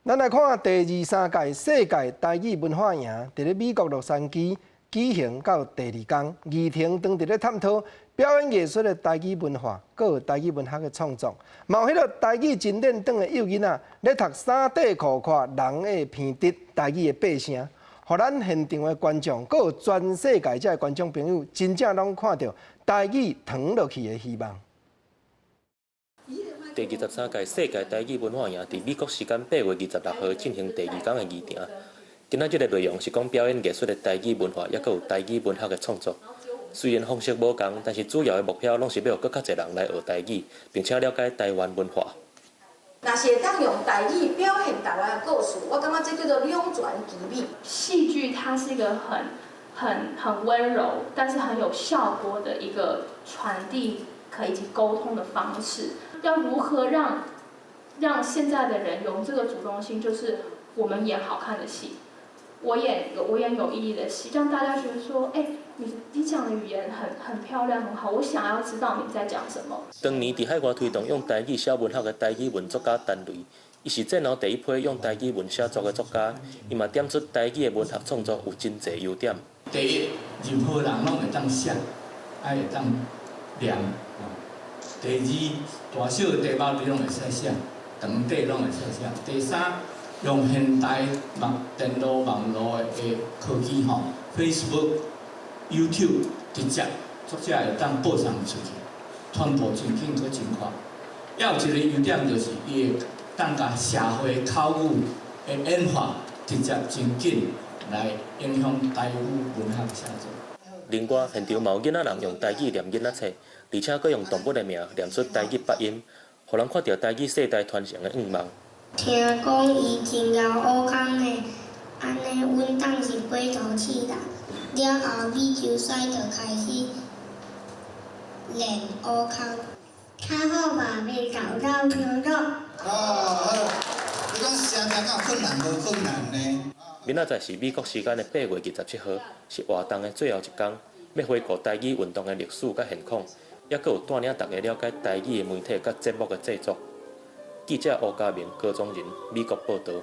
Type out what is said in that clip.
咱來看第二三屆世界台語文化營，佇咧美國洛杉磯舉行到第二工，議程當佇咧探討表演藝術的台語文化，閣有台語文學的創作。嘛有彼个台語真練長的幼囡仔咧讀衫短褲闊人的鼻直台語的八聲，予咱現場的觀眾，閣有全世界遮的觀眾朋友，真正攏看著台語傳落去的希望。第二十三屆世界台語文化營佇美國時間8月26號進行第二工的議程。今仔日的內容是講表演藝術的台語文化，抑閣有台語文學的創作。雖然方式無仝，但是主要的目標攏是欲予閣較濟人來學台語，並且了解台灣文化。若是會當用台語表現台灣的故事，我感覺這叫做兩全其美。戲劇它是一個很、很、很溫柔，但是很有效果的一個傳遞可以及溝通的方式。要如何讓現在的人有這個主動性，就是我們演好看的戲，我演有意義的戲，讓大家覺得說，欸，你講的語言很漂亮，很好，我想要知道你在講什麼。當年佇海外推動用台語寫文學的台語文作家陳雷，伊是戰後第一批用台語文寫作的作家，伊嘛點出台語的文學創作有真濟優點。第一，任何人攏會當寫，愛會當念。第二，大小的題目你攏會使寫，長短攏會使寫。第三，用現代網電腦網路的科技吼，Facebook、YouTube 直接作者會當播送出去，傳播真緊閣真快。猶有一个優點就是伊會當共社會口語的演化直接真緊來影響台語文學寫作。另外，現場嘛有囡仔人用台語念囡仔冊，而且閣用動物的名念出台語發音，予人看著台語世代傳承的願望。聽講伊真𠢕挖空的，按呢阮當是飛頭試人，了後美球賽就開始練挖空。較好吧，袂搞到牛肉。哦，好。你講寫字敢有困難無困難呢？明仔載是美國時間的8月27號，是活動的最後一工，欲回顧台語運動的歷史佮現況，抑閣有帶領大家了解台語的媒體佮節目的製作。記者吳家明、高宗仁，美國報導。